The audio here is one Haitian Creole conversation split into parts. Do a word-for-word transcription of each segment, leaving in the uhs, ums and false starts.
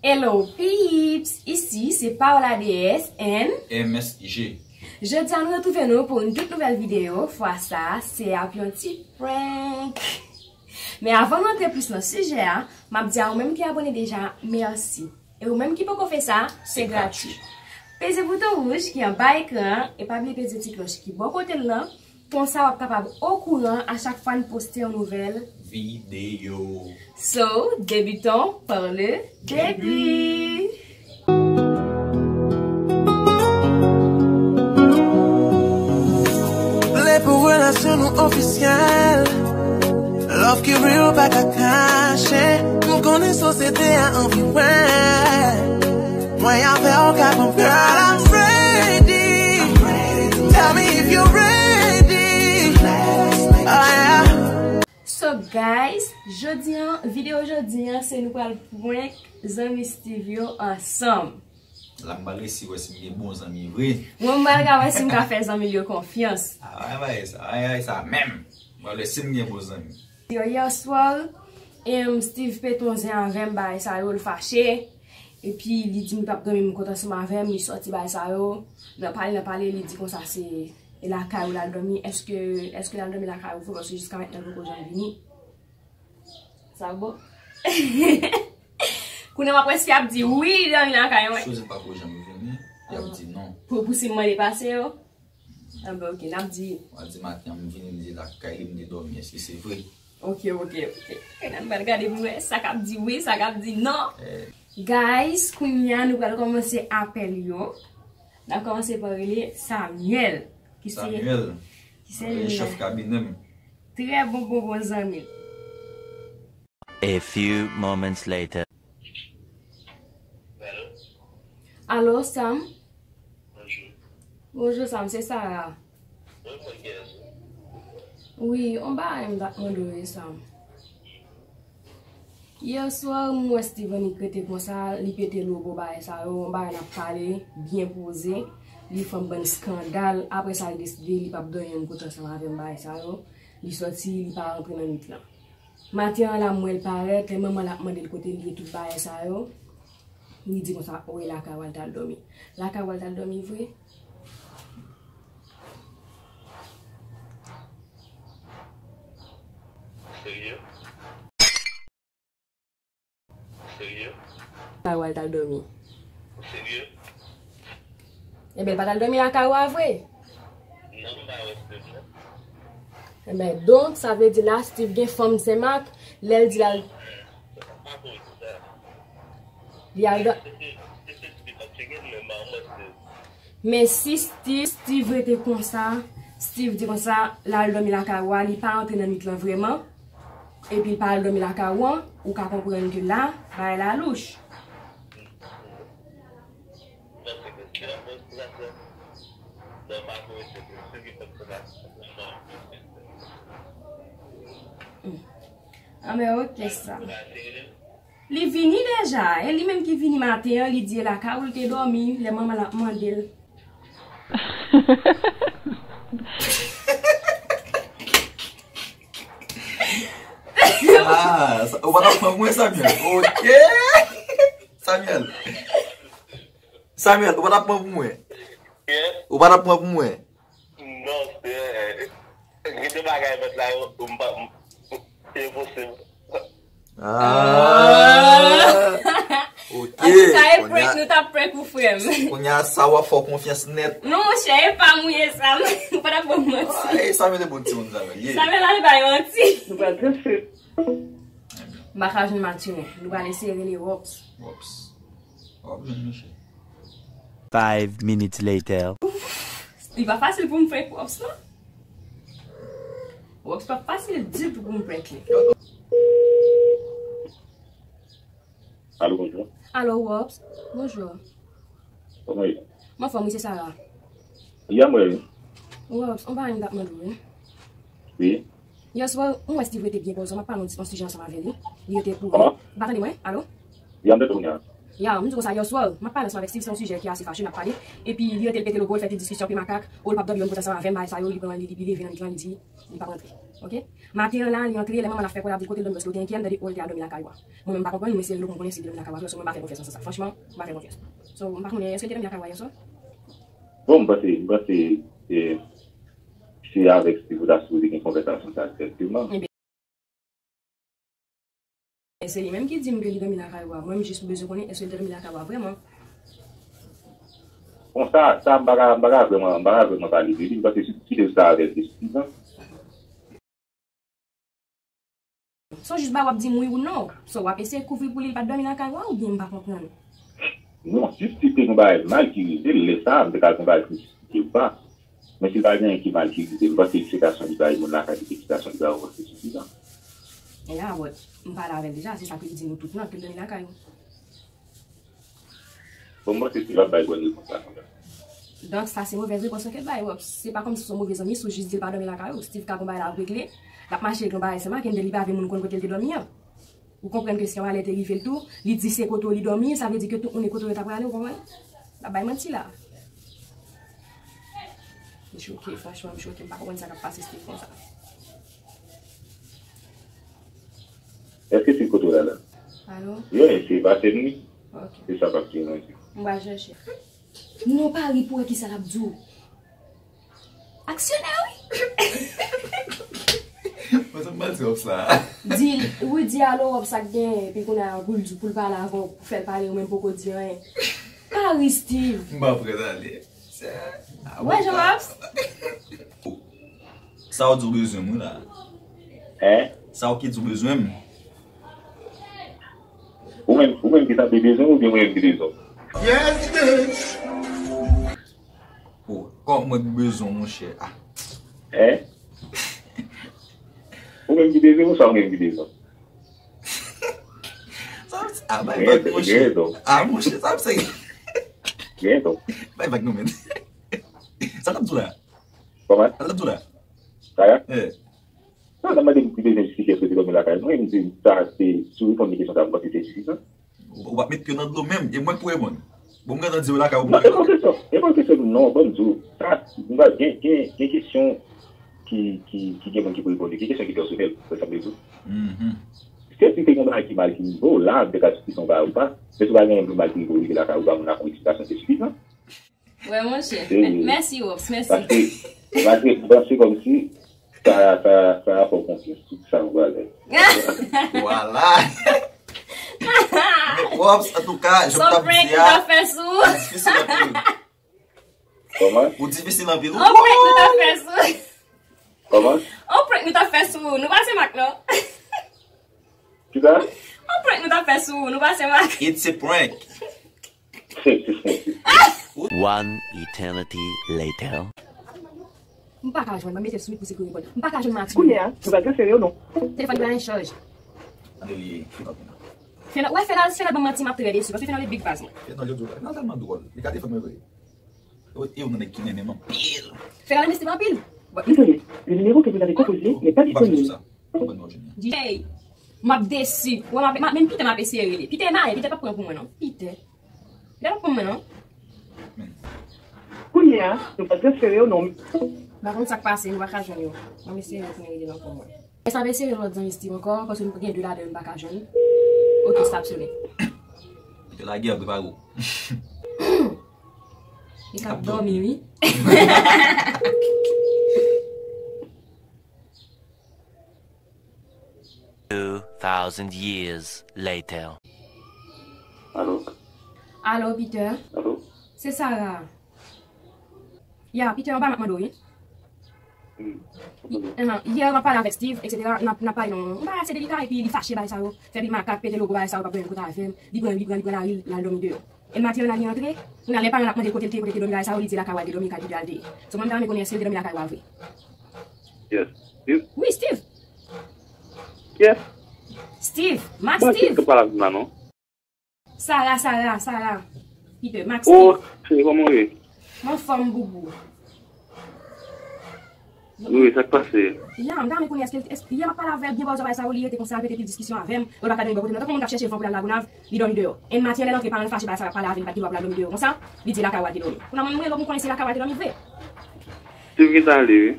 Hello peeps, isi se Paola D S and M S G. Jodi a nou retwouve nou pou yon tout nouvèl videyo, fwa sa a se ap yon ti prank. Men avan nou antre plis nan sijè a, m ap di a ou menm ki abòne deja, mèsi. E ou menm ki poko fè sa, se gratwi. Peze bouton wouj ki anba ekran an e pa bliye peze ti klòch ki bò kote l lan. Konsa w ap kapab okouran a chak fwa n poste yon nouvèl videyo. So, débutons par le début. Lè pou relasyon nou ofisyèl. Love ki real pa ka kache. M konnen sosyete a anvi wè. Mwen avè w ka konprann. Girl, I'm ready. Tell me if you ready. Oh, yeah. So guys, jodi an, videyo jodi an, se nou pral prank zanmi Steve yo ansanm. La m pral resi wè si m gen bon zanmi vre. Mwen m pral ka wè si m ka fè zanmi l yo konfyans. A, bagay sa, bagay sa menm. M pral wè si m gen bon zanmi. Yo, yè swa, em, Steve pete yon zen avè m, bagay sa yo, l fache. Epi li di m li p ap dòmi, m kontan ansanm avè m, li sòti bagay sa yo. Nan pale, nan pale, li di konsa se e lakay ou l al dòmi. Èske, èske l al dòmi lakay ou vre? Paske jiska mentnan l poko janm vini. Sa bon? Kounye a m ap wè si y ap di wi, li dòmi lakay mwen. Sipoze m pako janm vini, y ap di non. Pou, pou si m mande pase yo? Anben, oke, n ap di. W a di maten an m vini, m di lakay li m te dòmi. Èske se vre? Oke, oke, oke. Kounye a nou pral gade pou nou wè sa k ap di wi, sa k ap di non. Eh. Guys, kounye a nou pral kòmanse apèl yo. N ap kòmanse pa rele Samuel. Ki se, Samuel. Ki se chèf kabinè m. Trè bon, bon, bon zanmi. A few moments later. Alo? Alo, Sam? Bonjou. Bonjou, Sam, se Sarah. Wi, mwen gen sou. Wi, yon bagay m t ap mande w, Sam. Yè swa, m wè Steve annik rete konsa, li pete lobo bagay sa yo, yon bagay n ap pale, byen poze, li fè yon bann eskandal, apre sa, li deside li p ap dòmi, m kontan ansanm avè m bagay sa yo, li sòti, li pa rantre nan nwit lan. Maten an la, m wè l parèt, lè manman l ap mande l kote l ye, tout bagay sa yo. Li di konsa, o, e lakay w al t al dòmi. Lakay w al t al dòmi vre? Serye? Serye? Lakay w al t al dòmi. Serye? Enben, l pa t al dòmi lakay ou a vre? Non, m pa wè Steve non. Enben, donk, sa vle di la, Steve gen fanm Senmak, lè l di l al. Li al dò-, men si Steve, Steve rete konsa, Steve di konsa, l al dòmi lakay ou a, li pa rantre nan nwit lan vrèman, epi l pa al dòmi lakay ou an, ou ka konprann ke la, bagay la louch. Anben, oke, sa. Li vini deja, e li menm ki vini maten an, li di e lakay ou l te dòmi, lè manman l ap mande l. Ah, sa, ou pa t ap pran pou mwen, Samuel. Ok. Samuel. Samuel, ou pa t ap pran pou mwen. Ou pa t ap pran pou mwen. Non, se, gen de bagay mèt la, yo, m pa, m, se enposib. Ah. Ok. Antouka, e prank nou t ap prank ou, frè m. Kounye a, sa w ap fè w konfyans nèt. Non, monchè, e pa m ou ye, Sam. Ou pa t ap ban m manti. Ay, Samuel e bon timoun, Samuel. Ye. Samuel ale bay manti. Nou pral byen fè. M pa ka jwenn Mathurin. Nou pral eseye rele Wops. Wops. Wops jwenn misye. Five minutes later. Li pa fasil pou m prank Wops, non. Wops pa fasil ditou pou m prank li. Alo, bonjou. Alo, Wops. Bonjou. Kòman w ye? M anfòm, wi, se Sarah. Ya, mwen. Wops, yon bagay m t ap mande w, wi. Wi. Yè swa, m wè Steve rete byen pòz, m ap pale yon ti, yon sijè ansanm avè li. Li rete pou... Kòman? Ou pa tande mwen? Alo? Ya, m tande w kounye a. Ya, m di w konsa, yè swa, m ap pale ansanm avèk Steve, se yon sijè ki ase fache, n ap pale. Epi, li rete l pete logo, l fè ti diskisyon, pye makak, o, l p ap dòmi, yon pote ansanm avè m, bagay sa yo, li pran, li, li leve nan, li pran, li di, li pa rantre. Oke? Maten an la, li antre, lè manman l ap fè kò l ap di kote l dòmi, paske w te enkyè, m tande, o, l te al dòmi lakay ou a. Mwen menm, m pa konprann, men se rele pou m konnen si l te dòmi lakay ou a, paske mwen pa fè konfyans nan sans sa. Franchman, m pa fè konfyans. So, m pa konnen, èske l te dòmi lakay ou a yè swa? Bon, m panse, m panse, e, se avèk Steve ou ta sipoze gen konvèsasyon sa dirèkteman. Ebyen, se li menm ki di m ke li dòmi lakay ou a. Mwen, m jis bezwen konnen èske l te dòmi lakay ou a vrèman. Bon, sa, sa, m pa ka, m pa ka vrèman, m pa ka vrèman pale de li, m panse si w kite sa avèk Steve, So, jis ba w ap di m wi ou non. So, w ap eseye kouvri pou li, li pa t dòmi lakay ou a, oubyen m pa konprann? Non, si Steve te gen bagay mal ki rive l, lè sa a, m te ka gen bagay pou m esplike w pa. Men si pa gen anyen ki mal ki rive l, m panse ekspektasyon li bay moun lakay li, ekspektasyon li bay ou a, se sifizan. E a, but, m pale avè l deja, se sa ke li di nou tout lan, ke l dòmi lakay ou. Bon, m panse Steve ap bay bòn repons la konsa. Donk, sa se movèz repons ke l bay, Wops. Se pa kòmsi se yon move zanmi, si w jis di l pa dòmi lakay ou, Steve ka gon bagay la ap regle, l ap mache regle yon bagay sèlman, ke li pa vle moun konn kote l te dòmi an. Ou konprann ke si yon malè te rive l tou, li di se kote w li dòmi, sa vle di ke tout moun e kote w yo ta prale, ou konprann? L ap bay manti la. M choke, franchman, m choke, m pa konprann sa k ap pase Steve konsa. Èske se kote w la la? Alo? Wi, se pase m wi. Ok. Se sa p ap di mwen di. M pral chèche. Non, pa ri pou wè kisa l ap di w. Aksyonè, wi! Mwen sanm pral di Wops la. Di, wi, di alo Wops sa k genyen, epi kounye a pou l di, pou l pale avè w, pou fè l pale, ou menm poko di anyen. Pa ri, Steve. M pa prèt ale. Wè, Jean Raps? Sa w di w bezwen m wi la. Hein? Sa w ki di w bezwen m? Ou menm, ou menm ki sanble bezwen m oubyen mwen menm ki bezwen w? Yes, bitch! Oh, kòman mwen ki bezwen w, monchè? Ah. Hein? Ou menm ki bezwen m ou sa ou menm ki bezwen m? Sa m se, ah, bay vag, monchè. Ah, monchè, sa m se. Gen don. Bay vag non, men. Sa l ap di w la? Kòman? Sa l ap di w la? Sa a? Eh. Non, nan mande m ki bezwen jistifiye èske te dòmi lakay mwen, m di sa se, si w reponn li kesyon sa, m panse se sifizan. Ou, ou pa met pye nan dlo menm, e mwen k pou reponn. Bon, m gentan di w lakay ou. Non, e pa kesyon, e pa kesyon, non, ban m di w. Sa, m pa gen, gen, gen kesyon ki, ki, ki gen moun ki pou reponn li, gen kesyon ki pèsonèl, wè sa m vle di w. Mhm. Se si te gen bagay ki mal ki rive w, la, m te ka di w ki se yon bagay ou pa, men si w pa gen anyen ki mal ki rive w, rive lakay ou, ba moun la yon eksplikasyon, se sifizan. Wè, monchè. Mèsi, Wops, mèsi. Paske, paske, paske kòmsi, sa, sa, sa fè w konfyans, tout sa, ou bagay. Vwala. Men, Wops, antouka, jan m t ap di a, ou difisil anpil. Kòman? Ou difisil anpil. On prank nou t ap fè sou. Kòman? On prank nou t ap fè sou. Nou pase mak, non? Kisa? On prank nou t ap fè sou. Nou pase mak. It's a prank. One eternity later. M pa ka jwenn, mwen mete l sou mik pou sekirite. M pa ka jwenn Martine. Kounye a, nou pral transfere yo non. Telefòn li pa nan chaj. Ande li, Fenòl. Fenòl, wè, Fenòl, Fenòl ban m manti, m ap trè desi, paske Fenòl e big baz mwen. Fenòl, yo di w, Fenòl tèlman dwòl. Li ka defann mwen vre. E w nan nèg ki renmen m anpil. Fenòl envesti m anpil. Désolé, le numéro que vous avez composé n'est pas disponible. Hey, m ap desi. Wè, m ap, m ap, menm Peter m ap eseye rele. Peter malè, Peter p ap pran pou mwen non. Peter. Peter p ap pran mwen non. Kounye a, nou pral transfere yo non. M pa konn sa k pase, nou pa ka jwenn yo. M ap eseye yo pou mwen rele nan pou mwen. Èske m ap eseye lòt zanmi Steve ankò, paske m gen de ladan yo m pa ka jwenn. Ok, stop sone. Yo lage yo, prepare w. Li k ap dòmi, wi. Two thousand years later. Alo? Alo, Peter? Alo? Se Sarah. Ya, Peter, yon bagay m ap mande w, wi. Hmm. Yè, m ap pale avèk Steve, etsetera. N ap, n ap pale nan yon bagay ase delika, epi li fache, bagay sa yo. Fè pye makak, pete logo, bagay sa yo, p ap gen kote avè m. Li pran, li pran, li pran lari, l al dòmi deyò. E maten an, li antre, kounye a, lè paran l ap mande l kote l te ye, kote l te dòmi, bagay sa yo, li di lakay ou a l te dòmi, kay Peter a l te ye. So, mwen, m ta renmen konnen èske l te dòmi lakay ou a vre. Yes. Steve? Wi, Steve! Yes. Steve! Mak Steve! Mwen, Steve, pale avè m la, non? Sara, Sara, Sara. Peter, Mak Steve. Oh, cheri, kòman w ye? M anfòm, boubou. Wi, sa k pase? Ya, m ta renmen konnen èske, èske, yè m ap pale avè l, byen bòzò bagay sa yo, li rete konsa, l pete pil diskisyon avè m, yo pa ka dòmi bò kote m nan. Tankou moun k ap chèche fanm pou l al Lagonav, li dòmi deyò. And maten an, lè l antre, paran l fache, bagay sa yo ap pale avè l, li pa t gen dwa pou l al dòmi deyò konsa, li di lakay ou al te dòmi. Kounye a, mwen, mwen, mwen konnen se lakay ou al te dòmi vre. Steve gentan ale, wi.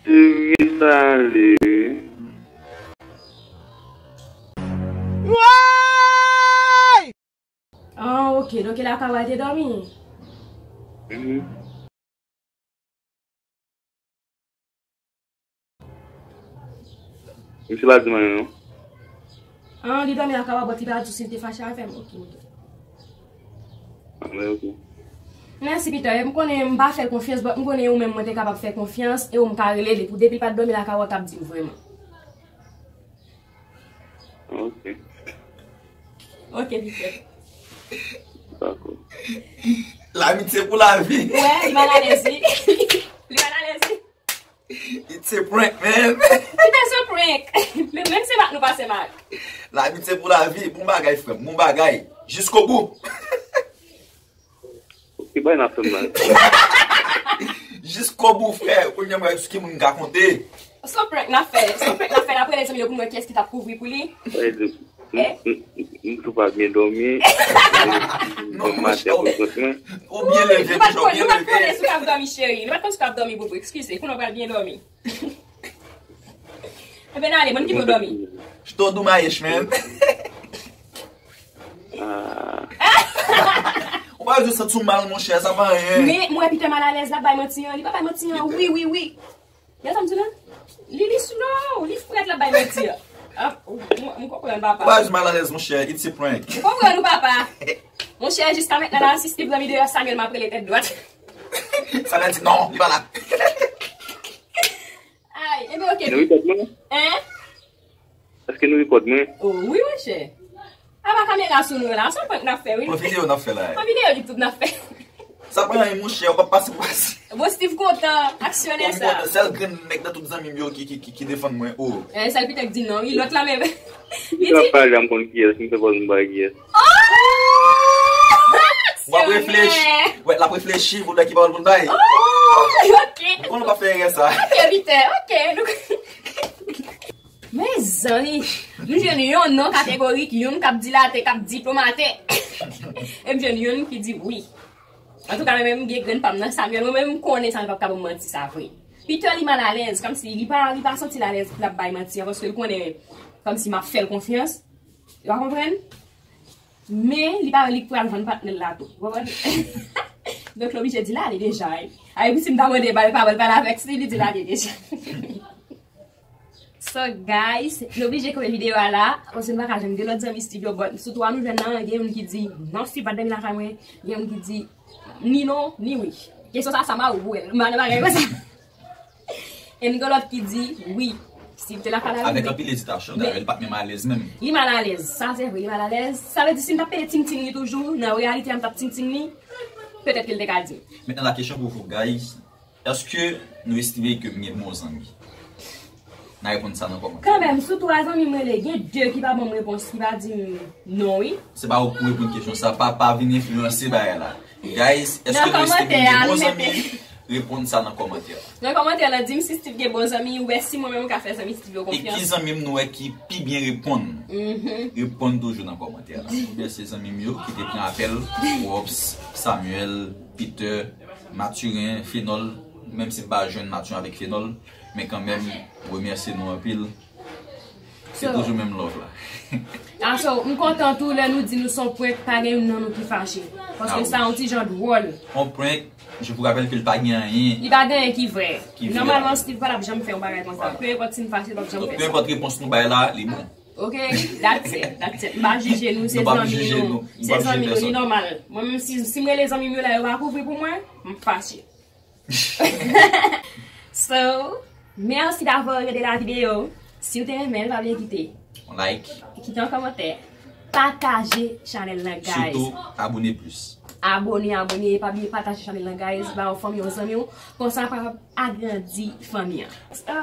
Steve gentan ale, wi. Ah, ok. Donk, e lakay ou al te dòmi? Mhm. Misye pa di m anyen, non. Ah, li dòmi lakay ou, but li pa di w si l te fache avè m. Ok, ok. Ah, ben, ok. Mèsi, Peter. M konnen m pa fè l konfyans, but m konnen ou menm mwen te kapab fè konfyans, e ou m ka rele li pou depi l pa t dòmi lakay ou, ou t ap di m vrèman. Ok. Ok, Peter. Dakò. Lamitye pou lavi. Wè, li malalèz, wi. Li malalèz, wi. It's a prank, man. Peter, se prank. Men, menm se mak nou pase mak. Lamitye pou lavi, bon bagay, frè m, bon bagay. Jiskobou. Ki bagay n ap fè m la? Jiskobou, frè. Kounye a, m wè sou ki moun m ka konte. Se yon prank n ap fè. Se yon prank n ap fè. N ap rele zanmi yo pou n wè kiyès ki t ap kouvri pou li. Sa vle di, m, m, m, m toujou pa byen dòmi. Non, monchè, ou, ou byen leve, monchè, ou byen leve. Nou pa t konn, nou pa t konnen si w t ap dòmi, cheri. Nou pa t konn si w t ap dòmi, bobo. Eskize, kounye a w pral byen dòmi. Enben, ale, mwen kite w dòmi. J te dou mayesh, man. Ah. Ou pa di w santi w mal, monchè, sa pa anyen. Men, mwen, Peter malalèz, l ap bay manti an. Li pa bay manti an. Peter. Wi, wi, wi. Gade sa m di w la. Li, li slow, li frèt, l ap bay manti an. Ah, m, m konprann, papa. Ou pa di malalèz, monchè, it's a prank. M konprann ou, papa. Monchè, jiska mentnan la, si Steve dòmi deyò, Samuel m ap rele tèt dwat. Samuel di non, li pa la. Ay, enben, ok. Nou rekòd mwen? Hein? Èske nou rekòd mwen? Oh, wi, monchè. Apa kamera sou nou la? Se yon prank n ap fè, wi. Yon videyo n ap fè la. Yon videyo YouTube n ap fè. Sa pa anyen, monchè, w p ap pase pou pase. Bon, Steve kontan, aksyonè sa. Bon, m kontan. Sèl grenn nèg nan tout zanmi m yo ki, ki, ki, ki defann mwen, oh. Eh, sèl Peter k di non, wi, lòt la menm. Li di. N ap pale, m konn kiyès, m fè pòz m pa kiyès. Oh! W ap reflechi. Wè, l ap reflechi pou lè ki pawòl pou l bay. Oh, ok. M konn w pa fè erè sa. Ok, Peter, ok. Nou Mezanmi, m jwenn yon non kategorik, youn k ap dilate, k ap diplomate. E m jwenn youn ki di wi. Antouka, mwen menm, m gen grenn pa m nan Samuel, mwen menm, m konnen Samuel p ap ka ban m manti sa vre. Peter, li malalèz, kòmsi li pa, li pa santi l alèz pou l ap bay manti an, paske l konnen kòmsi m ap fè l konfyans. Ou pa konprann? Men, li pa wè li k pral vann patnè l la tou. Ou konprann? Donk, l oblije di l ale deja, wi. Ay, wi, si m ta mande ba l pawòl, pale avèk Steve, li di l ale deja. So, guys, nou oblije kanpe videyo a la, paske nou pa ka jwenn de lòt zanmi Steve yo, but sou twa nou jwenn nan, gen youn ki di, non, Steve pa t dòmi lakay mwen, gen youn ki di, ni non, ni wi. Kesyon sa, sa mare w pou wè l. M pa nan bagay konsa. E gen lòt ki di, wi, Steve te lakay la, wi. Avèk anpil ezitasyon, dayè, li pa t menm alèz menm. Li malalèz, sa se vre, li malalèz. Sa vle di, si m t ap pede tingting li toujou, nan reyalite a, m t ap tingting li, petèt ke l te ka di m. Mentnan, la kesyon pou vou, guys. Èske nou estime ke m gen bon zanmi? N a reponn sa nan kòmantè. Kanmenm, sou twa zanmi m rele, gen de ki pa ban m repons, ki pa di m non, wi. Se pa ou pou reponn kesyon sa, pa, pa vin enfliyanse bagay la. Guys, èske nou estime m gen bon zanmi? Reponn sa nan kòmantè. Nan kòmantè la, di m si Steve gen bon zanmi, ou wè si mwen menm m ka fè zanmi Steve yo konfyans. E ki zanmi m nou wè ki pi byen reponn? Reponn toujou nan kòmantè la. Oubyen se zanmi m yo ki te pran apèl, Robs, Samuel, Peter, Mathurin, Fenol, menm si m pa jwenn Mathurin avèk Fenol, men kanmenm, remèsye nou anpil. Se toujou menm love la. Ah, so, m kontan tou lè nou di nou se yon prank, pa gen youn nan nou ki fache. Paske sa yon ti jan dwòl. On prank, je vous rappelle que l pa gen anyen. Li pa gen anyen ki vrè. Ki vrè. Nòmalman, Steve pa t ap janm fè yon bagay konsa. Pe enpòt si m fache, l p ap janm fè sa. Donk, pe enpòt repons nou bay la, li bon. Ok, that's it, that's it. M pa jije nou, se zanmi nou. Se zanmi nou, li nòmal. Mwen menm, si, si m rele zanmi m yo la, yo pa kouvri pou mwen, m fache. So, merci d'avoir regardé la vidéo. Si w te renmen l, pa bliye kite yon like, kite yon kòmantè, pataje chanèl lan, guys. Sitou, abone plis. Abone, abone, e pa bliye pataje chanèl lan, guys. Ba yon fanmi, yon zanmi w. Konsa, pa agrandi fanmi an. So,